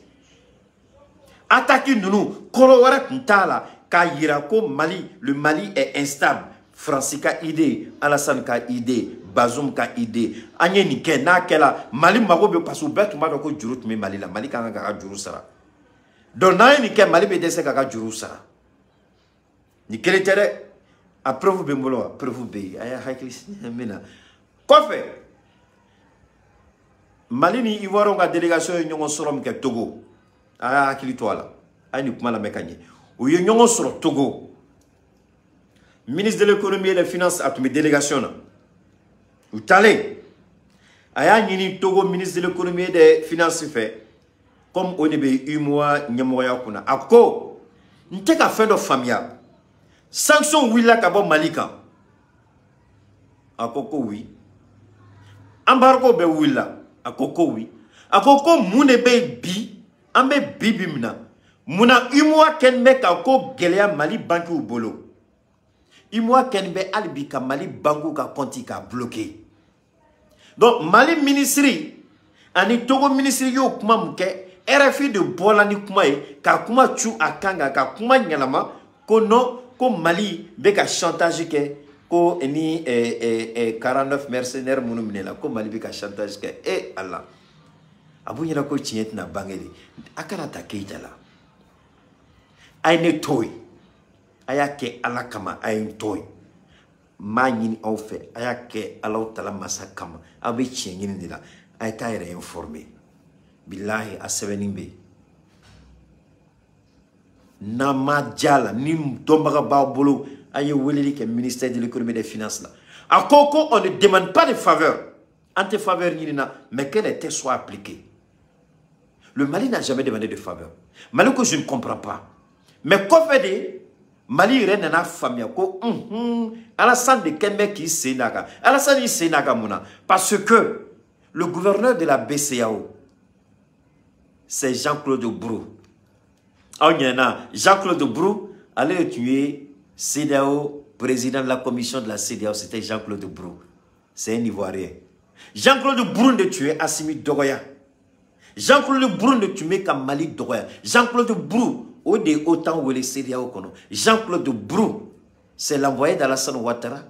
Attaque ninnu kɔrɔ wɛrɛ tun t'a la k'a yira ko Mali, le Mali est instable. Faransi ka idée, Alassane ka idée, Bazoum ka idée. An ye nin kɛ, n'a kɛla Mali mago bɛ, parce que u bɛɛ tun b'a dɔn ko juru tun bɛ Mali la, Mali kan k'a ka juru sara. Donc n'an ye nin kɛ, Mali bɛ dɛsɛ k'a ka juru sara. Nin kelen tɛ dɛ. A preuve bɛ n bolo wa? Preuve bɛ yen. A y'a hakili min na. Kɔfɛ, Mali ni Ivoirien ka délégation ye ɲɔgɔn sɔrɔ min kɛ Togo, a y'a hakili to a la. A ye nin kuma lamɛn ka ɲɛ. U ye ɲɔgɔn sɔrɔ Togo. Ministre de l'économie et des finances a tun bɛ délégation na. U taalen, a y'a ɲini Togo ministre de l'économie et des finances fɛ, comme o de bɛ UEMOA ɲɛmɔgɔya kunna. A ko, n tɛ ka fɛn dɔ faamuya. Sanction wulila ka bɔ Mali kan. A ko ko oui. Embargo bɛ wulila. A ko ko oui. A ko ko mun de bɛ yen bi, an bɛ bi bi min na, munna UEMOA kɛlen bɛ ka ko gɛlɛya Mali bankiw bolo. UEMOA kɛlen bɛ hali bi ka Mali bankiw ka compte k'a bloqué. Donc Mali ministre ani Togo ministre y'o kuma mun kɛ, RFI de bɔla ni kuma ye ka kuma cu a kan kan, ka kuma ɲɛnama ko non, ko Mali bɛ ka chantage kɛ, ko ni 49 mercenaires minnu minɛla, ko Mali bɛ ka chantage kɛ. E Ala, a b'u ɲɛna ko tiɲɛ tɛna bange de. A kana ta Keyita la. A ye ne to yen. A y'a kɛ Ala kama, a ye n to yen. N b'a ɲini aw fɛ, a y'a kɛ Alahu Taala masa kama. Aw bɛ tiɲɛ ɲini de la. A ye taa yɛrɛ informer. Bilahi, a sɛbɛnni bɛ yen. N'an ma diya la, ni dɔnbaga b'aw bolo, a ye weleli kɛ ministère de l'économie et des finances la. A ko ko on ne demande pas de faveur. An tɛ faveur ɲini na, mais que les textes soient appliqués. Le Mali n'a jamais demandé de faveur. Mali ko je ne comprends pas. Mais kɔfɛ de Mali yɛrɛ nana faamuya ko Alassane de kɛn bɛ k'i sen d'a kan. Alassane y'i sen d'a kan mun na? Parce que le gouverneur de la BCEAO, c'est Jean-Claude Brou. Aw ɲinɛna Jean-Claude Brou, ale de tun ye CEDEAO, président de la commission de la CEDEAO, c'était Jean-Claude Brou. C'est un Ivoirien. Jean-Claude Brou de tun ye Assimi dɔgɔya. Jean-Claude Brou de tun bɛ ka Mali dɔgɔya. Jean-Claude Brou, o de ye OTAN wele CEDEAO kɔnɔ. Jean-Claude Brou, c'est l'envoyé d'Alassane Ouattara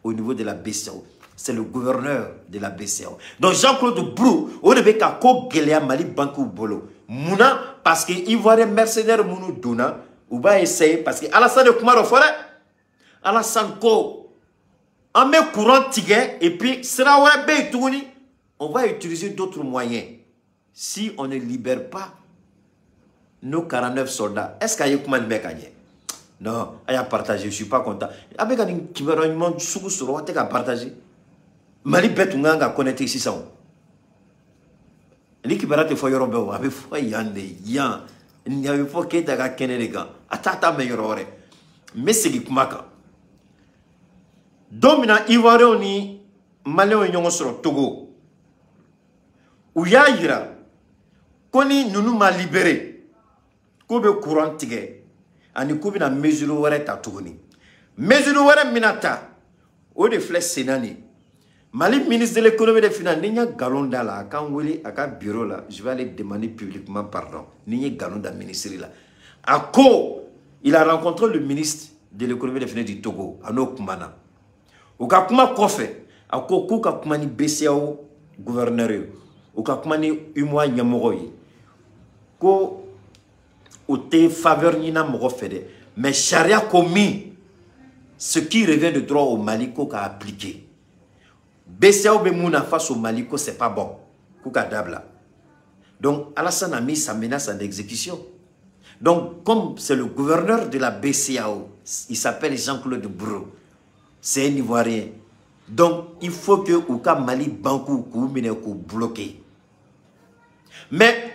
au niveau de la BCEAO. C'est le gouverneur de la BCEAO. Donc Jean-Claude Brou, o de bɛ ka ko gɛlɛya Mali banques bolo. Munna? Parce que Ivoirien mercenaire minnu donna, u b'a essayer parce que Alassane ye kuma dɔ fɔ dɛ. Alassane ko an bɛ courant tigɛ et puis sira wɛrɛ bɛ yen tuguni. On va utiliser d'autres moyens si on ne libère pas nos 49 soldats. Est-ce qu'il y a kuma nin bɛ ka ɲɛ? Non, a y'a partager, je suis pas content. A bɛ ka nin kibaruya ɲuman sugu sɔrɔ, a tɛ ka partager. Mali bɛɛ tun kan ka connecter sisan o. Ni kibaruya tɛ fɔ yɔrɔ bɛɛ o, a bɛ fɔ yan de, yan. A bɛ fɔ Keyita ka kɛnɛ de kan. A t'a ta mɛn yɔrɔ wɛrɛ. N bɛ segin kuma kan. Don min na Ivoiriens ni Maliens ye ɲɔgɔn sɔrɔ Togo, u y'a yira ko ni ninnu ma libéré, k'u bɛ courant tigɛ ani k'u bɛna mesure wɛrɛ ta tuguni. Mesure wɛrɛ min na ta, o de filɛ senna nin. Mali ministre de l'économie et des finances, ni n ye nkalon da la, a k'an wele a ka bureau la, je vais aller demander publiquement pardon. Ni n ye nkalon da ministre la. A ko, il a rencontré le ministre de l'économie et des finances du Togo, a n'o kumana. U ka kuma kɔfɛ, a ko k'u ka kuma ni BCEAO gouverneur ye, u ka kuma ni UMOA ɲɛmɔgɔ ye, ko o tɛ faveur ɲinina mɔgɔ fɛ dɛ, mais sariya ko min, ce qui revient de droit au Mali, ko k'a appliquer. BCEAO bɛ mun na face au Mali, ko c'est pas bon, k'u ka dabila. Donc Alassane a mis sa menace en exécution. Donc comme c'est le gouverneur de la BCEAO, il s'appelle Jean-Claude Brou, c'est un Ivoirien. Donc il faut que u ka Mali banque k'u minɛ k'u bloquer. Mais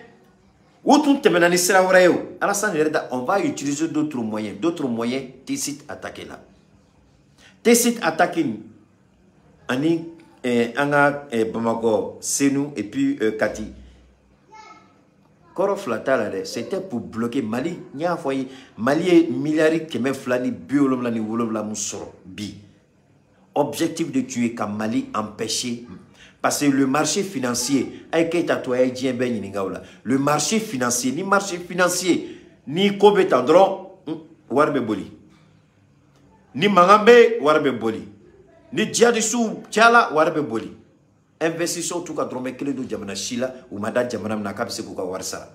u tun tɛmɛna ni sira wɛrɛ ye o. Alassane yɛrɛ da, on va utiliser d'autres moyens, d'autres moyens. Tessit attaqué la. Tessit attaqué ani an ka Bamakɔ, Senu et puis Kati. Kɔrɔ fila t'a la dɛ, c'était pour bloquer Mali. N y'a fɔ a ye, Mali ye miliyari 277 mun sɔrɔ bi. Objectif de tuer ka Mali empêcher. Parce que le marché financier, a ye Keyita to a ye diɲɛ bɛɛ ɲininka o la. Le marché financier, ni marché financier, ni ko bɛ tan dɔrɔn, wari bɛ boli. Ni mankan bɛ yen, wari bɛ boli. Ni djihadistes cayala, wari bɛ boli. Investisseurs t'u ka dɔrɔmɛ kelen don jamana si la, u ma da jamana min na k'a bɛ se k'u ka wari sara.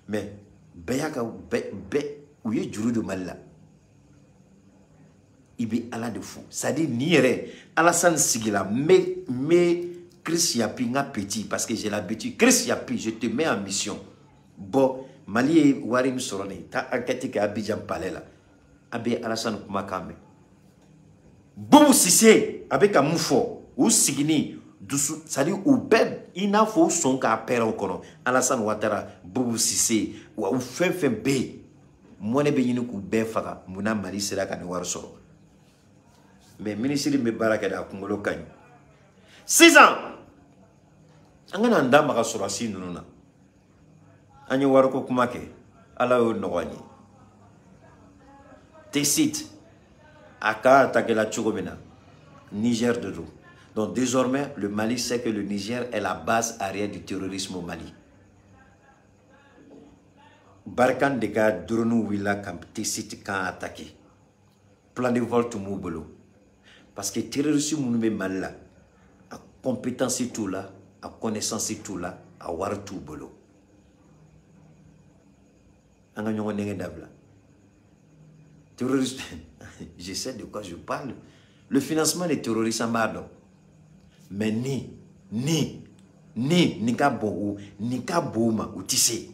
Mais bɛɛ y'a ka bɛɛ u ye juru don Mali la. I bɛ Ala de fo. C'est à dire nin yɛrɛ, Alassane sigila, n bɛ Chris Yapi, n ka petit, parce que j'ai l'habitude. Chris Yapi, je te mets en mission. Bon, Mali ye wari min sɔrɔ nin ye, taa enquête kɛ Abidjan palais la. A bɛ Alassane kumakan mɛn. Boubou Cissé a bɛ ka mun fɔ, u sigini dusu, c'est à dire u bɛɛ i n'a fɔ u sɔn k'a pɛrɛn o kɔnɔ. Alassane Ouattara, Boubou Cissé, wa u fɛn fɛn bɛ yen, mɔnɛ bɛ ɲini k'u bɛɛ faga. Munna Mali sera ka nin wari sɔrɔ? Mais ministre min bɛ baara kɛ de, a kunkolo ka ɲi. Sisan an kana an da maga sɔrɔsi ninnu na. An ye wariko kuma kɛ, Ala y'o nɔgɔya n ye. Tessit a ka attaqué la cogo min na, Niger de don. Donc désormais, le Mali sait que le Niger est la base arrière du terrorisme au Mali. Barkhane de ka drone wulila ka Tessit kan attaqué. Plan de vol tun b'u bolo. Parce que terroriste minnu bɛ Mali la, a compétence t'u la, a connaissance t'u la, a wari t'u bolo. An ka ɲɔgɔn nɛgɛ dabila. Terroriste, je sais de quoi je parle. Le financement des terroristes, an b'a dɔn. Mais ni nin ka bon o, nin ka bon o ma, u ti se.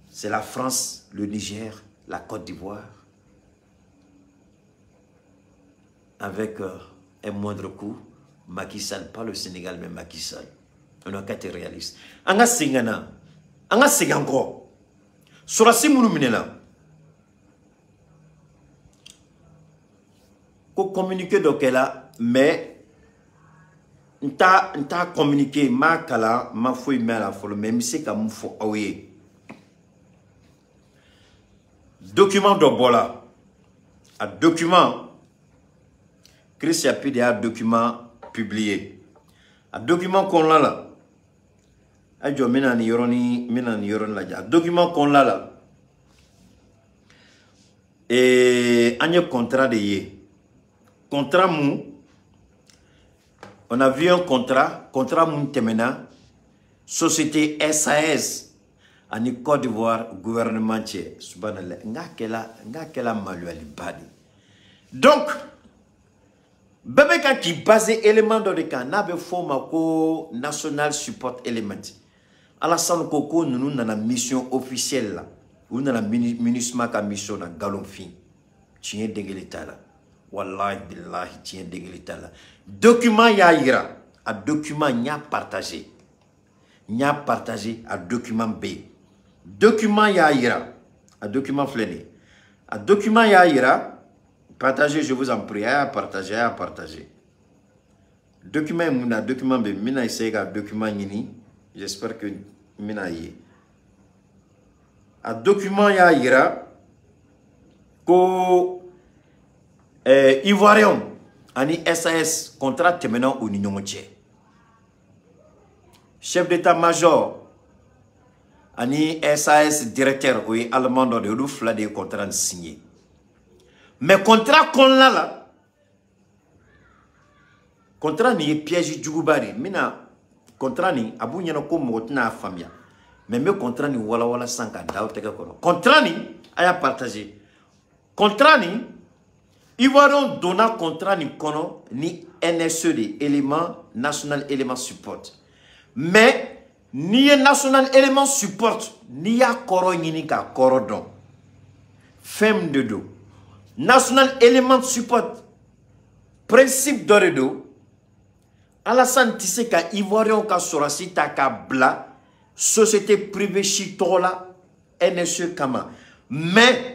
C'est la France, le Niger, la Côte d'Ivoire, avec un moindre coût, Macky Sall, pas le Sénégal, mais Macky Sall. On a qu'à être réaliste. An ka segin ka na. An ka segin an kɔ. Sɔrɔdasi minnu minɛna, ko communiqué dɔ kɛla, mais n t'a communiqué, n m'a kalan, n ma foyi mɛn a la fɔlɔ, mais n bɛ se ka mun fɔ aw ye. Document dɔ bɔra, a document, Chris Yapi de y'a document publié. A document kɔnɔna la, a jɔ n bɛna nin yɔrɔnin, n bɛna nin yɔrɔnin lajɛ. A document kɔnɔna la, an ye contrat de ye. Contrat mun, on a vu un contrat, contrat mun tɛmɛna société SAS ani Côte d'Ivoire gouvernement cɛ. Subhanallah, n k'a kɛla maloyaliba de. Donc bɛɛ bɛ ka k'i basé élément dɔ de kan n'a bɛ fɔ o ma ko national support element. Alassane ko ko ninnu nana mission officielle la, u nana MINUSMA ka mission na. Nkalonfin, tiɲɛ den kelen t'a la. Wallahi billahi, tiɲɛ den kelen t'a la. Document y'a yira, a document n y'a partagé, n y'a partagé, a document bɛ yen. Document y'a yira, a document filɛ nin ye, a document y'a yira. Partagez, je vous en prie, a y'a partagé, a y'a partagé. Document ye mun na? Document bɛ yen, n bɛna essayer ka document ɲini, j'espère que n bɛna ye. A document y'a yira ko Ivoirien ani SAS contrat tɛmɛna u ni ɲɔgɔn cɛ. Chef d'état-major ani SAS directeur, o ye allemand dɔ de ye, olu fila de ye contrat signé. Mais contrat kɔnɔna la, contrat nin ye piège juguba de ye. N bɛna contrat nin, a b'u ɲɛna ko mɔgɔ tɛna a faamuya, mais n bɛ contrat nin walawala sisan k'a da aw tɛgɛ kɔrɔ. Contrat nin, a y'a partagé. Contrat nin, Ivoirien donna contrat nin kɔnɔ ni NSE de, élément national élément support. Mais n'i ye national élément support, n'i y'a kɔrɔ ɲini k'a kɔrɔ dɔn, fɛn min de don, national élément support, principe dɔ de don. Alassane tɛ se ka Ivoirien ka sɔrɔsi ta k'a bila société privée si tɔgɔ la NSE kama, mais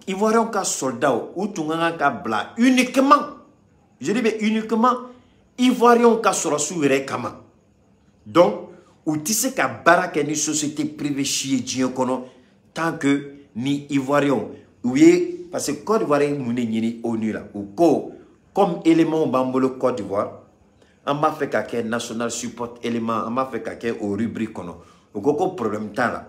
Ivoirien ka soldats u tun ka kan ka bila uniquement, je dis bien uniquement, Ivoirien ka sɔrɔsiw yɛrɛ kama. Donc u tɛ se ka baara kɛ ni société privée si ye diɲɛ kɔnɔ tant que ni Ivoirien u ye, parce que Côte d'Ivoire ye mun de ɲini ONU la? U ko comme élément b'an bolo Côte d'Ivoire, an b'a fɛ ka kɛ national support élément, an b'a fɛ ka kɛ o rubrique kɔnɔ. U ko ko problème t'a la,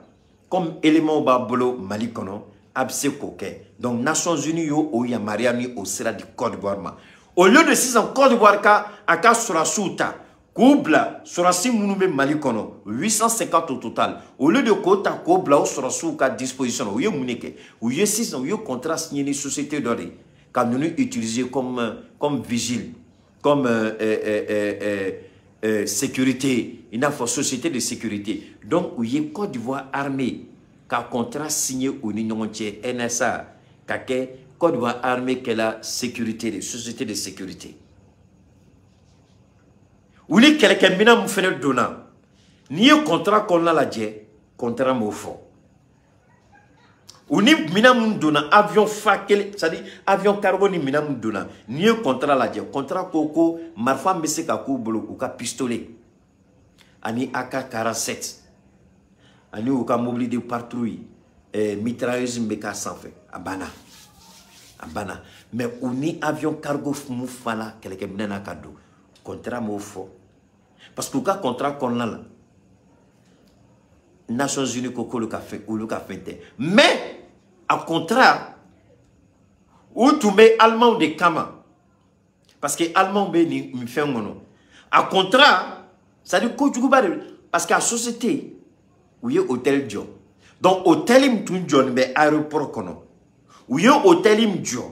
comme élément b'a bolo Mali kɔnɔ, a bɛ se k'o kɛ. Donc Nations Unies y'o o yamaruya ni o sira di Côte d'Ivoire ma. Au lieu de sisan Côte d'Ivoire ka a ka sɔrɔdasiw ta k'u bila, sɔrɔdasi minnu bɛ Mali kɔnɔ, 850 au total, au lieu de k'o ta k'o bila o sɔrɔdasiw ka disposition na, u ye mun de kɛ? U ye sisan u ye contrat signé ni société dɔ de ye ka ninnu utiliser comme vigile, comme sécurité, i n'a fɔ société de sécurité. Donc u ye Côte d'Ivoire armée ka contrat signé u ni ɲɔgɔn cɛ, NSA ka kɛ Côte d'Ivoire armée kɛla sécurité de, société de sécurité. U ni kɛlɛkɛminɛn mun fɛnɛ donna, n'i ye contrat kɔnɔna lajɛ, contrat m'o fɔ. U ni minɛn mun donna, avion fa kelen, c'est à dire avion cargo ni minɛn mun donna, n'i ye contrat lajɛ, contrat ko ko marifa bɛ se ka k'u bolo, u ka pistolet ani AK-47 ani u ka mobili de patrouille, mitrailleuse min bɛ k'a sanfɛ, a banna, a banna. Mais u ni avion cargo mun fana kɛlɛkɛminɛn na ka don, contrat m'o fɔ, parce que u ka contrat kɔnɔna la, Nations Unies ko k'olu ka fɛn, olu ka fɛn tɛ. Mais a contrat, u tun bɛ Allemand de kama, parce que Allemand bɛ nin fɛn kɔnɔ. A contrat, c'est à dire kojuguba de, parce que a société, u ye hôtel jɔ. Donc hôtel min tun jɔlen bɛ aéroport kɔnɔ, u ye hôtel min jɔ,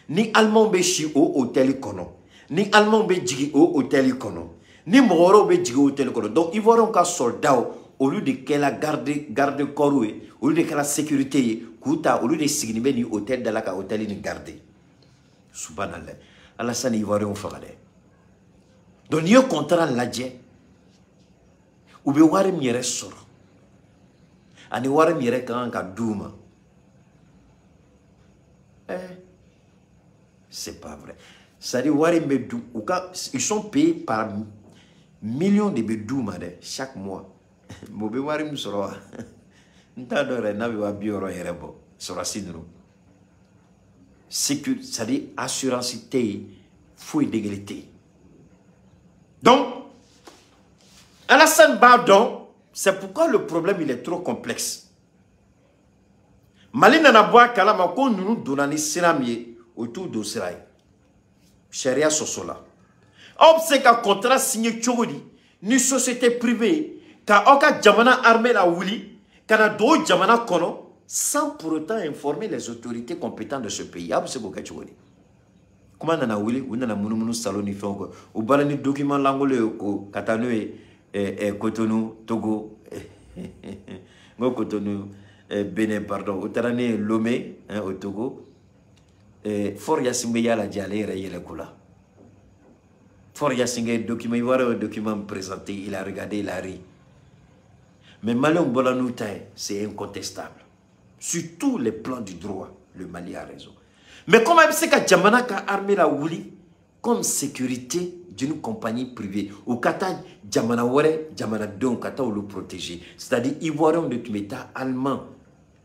ni Allemand bɛ si o hôtel kɔnɔ, ni Allemand bɛ jigin o hôtel kɔnɔ, ni mɔgɔ wɛrɛw bɛ jigin o hôtel kɔnɔ. Donc Ivoirien ka soldats, olu de kɛla garde corps ye, olu de kɛla sécurité ye k'u ta, olu de sigilen bɛ nin hôtel da la ka hôtel nin garder. Subhanallah, Alassane Ivoirien faga dɛ. Donc n'i ye contrat lajɛ, u bɛ wari min yɛrɛ sɔrɔ Ani wari min yɛrɛ ka kan ka d'u ma. C'est pas vrai. C'est-à-dire wari min bɛ d'u u ka, ils sont payés par millions de bɛ d'u ma dɛ chaque mois. Mais u bɛ wari min sɔrɔ wa, n t'a dɔn yɛrɛ n'a bɛ 60 000 yɛrɛ bɔ sɔrɔdasi ninnu. C'est-à-dire assurance tɛ yen, foyi degeli tɛ yen. Donc Alassane b'a dɔn, c'est pourquoi le problème il est trop complexe. Mali nana bɔ a kalama ko ninnu donna ni sira min ye, o t'u don sira ye. Sariya sɔsɔ la. Aw bɛ se ka contrat signer cogo di ni société privée ye ka aw ka jamana armée la wuli ka na don o jamana kɔnɔ sans pour autant informer les autorités compétentes de ce pays? Aw bɛ se k'o kɛ cogo di? Kuma nana wuli, u nana munumunu salon ni fɛnw kɔ, u bɔra ni document lankolon ye ko ka taa n'o ye Cotonou, Togo, n ko Cotonou, Bénin, pardon, u taara ne ye Lomé, hein, au Togo. Faure Gnassingbé y'a lajɛ, ale yɛrɛ yɛlɛko la. Faure Gnassingbé document ivoirien ye document présenté, il a regardé, il a ri. Mais Maliens bɔra n'u ta ye, c'est incontestable. Sur tous les plans du droit, le Mali a raison. Mais comment bɛ se ka jamana ka armée la wuli comme sécurité d'une compagnie privée u ka taa jamana wɛrɛ jamanadenw ka taa olu protéger? C'est-à-dire Ivoiriens de tun bɛ taa allemand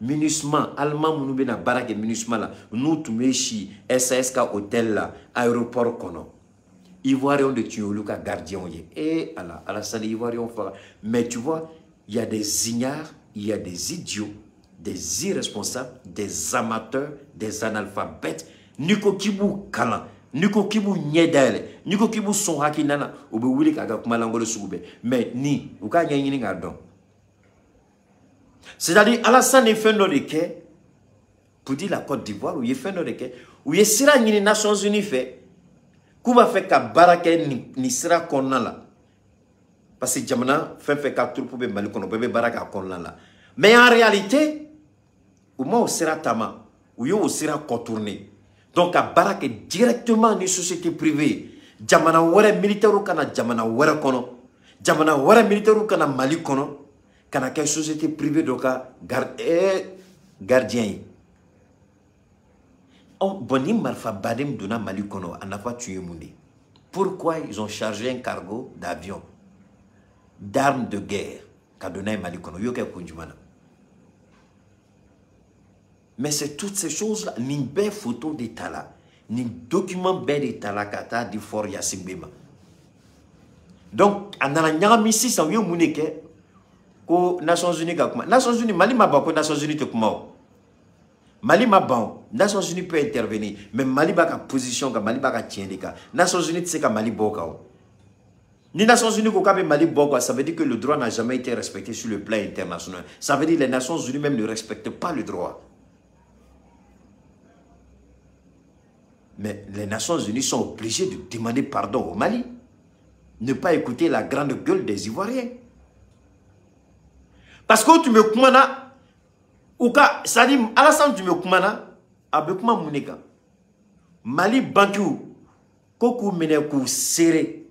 MINUSMA, allemand minnu bɛna baara kɛ MINUSMA la, n'u tun bɛ si SAS ka hôtel la aéroport kɔnɔ, Ivoiriens de tun ye olu ka gardiens ye. Eh Ala, Alassane Ivoiriens faga. Mais tu vois, il y a des ignares, il y a des idiots, des irresponsables, des amateurs, des analphabètes. N'i ko k'i b'u kalan, n'i ko k'i b'u ɲɛ dayɛlɛ, n'i ko k'i b'u sɔn hakilina na, u bɛ wuli k'a ka kuma lankolon sugu bɛɛ. Mais ni u k'a ɲɛɲini k'a dɔn. C'est-à-dire Alassane ye fɛn dɔ de kɛ pour dire la Côte d'Ivoire, u ye fɛn dɔ de kɛ, u ye sira ɲini Nations Unies fɛ k'u b'a fɛ ka baara kɛ nin sira kɔnɔna la, parce que jamana fɛn fɛn ka troupe bɛ Mali kɔnɔ, bɛɛ bɛ baara kɛ a kɔnɔna la. Mais en réalité u ma o sira taama, u ye o sira contourner. Donc ka baara kɛ directement ni société privée, jamana wɛrɛ militaire ka na jamana wɛrɛ kɔnɔ, jamana wɛrɛ militaire ka na Mali kɔnɔ, ka na kɛ société privée dɔ ka gardien ye. Oh, bon, ni marifa baden donna Mali kɔnɔ, a nafa tun ye mun de? Pourquoi ils ont chargé un cargo d'avion d'armes de guerre ka don n'a ye Mali kɔnɔ? U y'o kɛ kun jumɛn na? Mais c'est toutes ces choses-là, nin bɛɛ photo de ta la, nin document bɛɛ de ta la ka taa di Faure Gnassingbé ma. Donc a nana ɲagami sisan, u ye mun de kɛ? Ko Nations Unies ka kuma. Nations Unies, Mali ma ban ko Nations Unies tɛ kuma o. Mali ma ban o. Nations Unies peut intervenir, mais Mali b'a ka position kan, Mali b'a ka tiɲɛ de kan. Nations Unies tɛ se ka Mali bɔ o kan o. Ni Nations Unies ko k'a bɛ Mali bɔ quoi, ça veut dire que le droit n'a jamais été respecté sur le plan international. Ça veut dire que les Nations Unies même ne respectent pas le droit. Mais les Nations Unies sont obligées de demander pardon au Mali. Ne pas écouter la grande gueule des Ivoiriens. Parce que tu me kumana, ou ka, c'est-à-dire, Alassane tu me kumana, a bɛ kuma mun de kan? Mali bankiw ko k'u minɛ k'u serré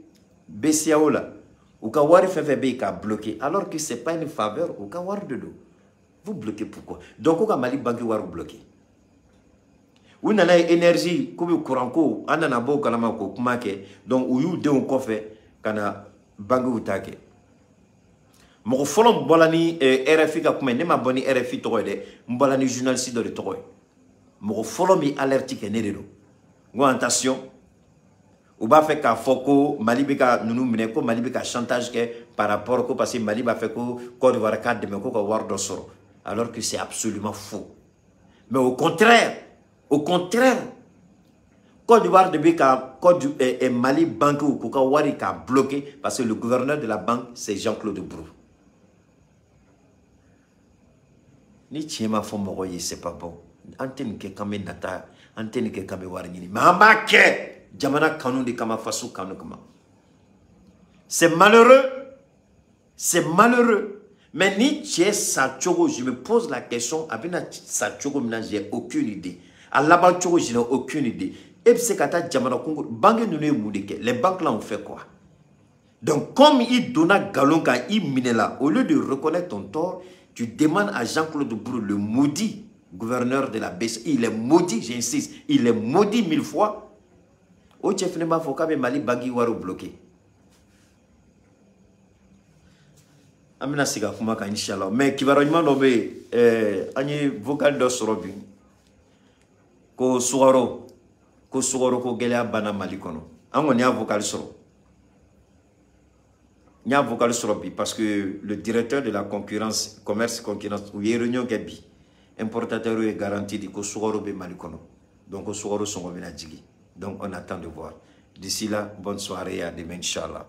BCEAO la, u ka wari fɛn fɛn bɛ yen k'a bloquer, alors que c'est pas une faveur, u ka wari de don. Vous bloquez pourquoi? Donc ko ka Mali banki wari bloquer. U nana ye énergie k'u bɛ courant ko, an nana bɔ o kalama k'o kuma kɛ. Donc u y'u denw kɔfɛ ka na bankiw ta kɛ. Mɔgɔ fɔlɔ min bɔra ni RFI ka kuma ye, ne ma bɔ ni RFI tɔgɔ ye dɛ, n bɔra ni journaliste dɔ de tɔgɔ ye. Mɔgɔ fɔlɔ min alerte kɛ, ne de don. N ko attention, u b'a fɛ k'a fɔ ko Mali bɛ ka ninnu minɛ, ko Mali bɛ ka chantage kɛ par rapport ko parce que Mali b'a fɛ ko Côte d'Ivoire k'a dɛmɛ ko ka wari dɔ sɔrɔ, alors que c'est absolument faux. Mais au contraire, au contraire, Côte d'Ivoire de bɛ ka Côte Mali banque k'u ka wari k'a bloquer parce que le gouverneur de la banque c'est Jean-Claude Brou. Ni tiɲɛ ma fɔ mɔgɔ ye, c'est pas bon. An tɛ nin kɛ k'an bɛ nata, an tɛ nin kɛ k'an bɛ wari ɲini, mais an b'a kɛ jamana kanu de kama, faso kanu kama. C'est malheureux, c'est malheureux. Mais ni cɛ sa cogo, je me pose la question, a bɛna sa cogo min na, j'ai aucune idée. A laban cogo, je n'ai aucune idée. E bɛ se ka taa jamana kungo, banque ninnu ye mun de kɛ? Les banques là ont fait quoi? Donc comme i donna nkalon kan, i minɛla, au lieu de reconnaître ton tort, Tu demandes à Jean-Claude Brou, le maudit gouverneur de la BCE, il est maudit, j'insiste, il est maudit 1000 fois. O cɛ fɛnɛ b'a fɔ k'a bɛ Mali banque wariw bloqué. An bɛna segin a kuma kan inshallah. Mais kibaruya ɲuman dɔ bɛ yen, an ye vocal dɔ sɔrɔ bi ko sukaro ko gɛlɛya banna Mali kɔnɔ. An kɔni y'a vocal sɔrɔ. N y'a vocal sɔrɔ bi parce que le directeur de la concurrence, commerce concurrence, u ye réunion kɛ bi. Importateur ye garantie di ko sukaro bɛ Mali kɔnɔ. Donc ko sukaro sɔngɔ bɛna jigin. Donc on attend de voir. D'ici là, bonne soirée et à demain, Inch'Allah.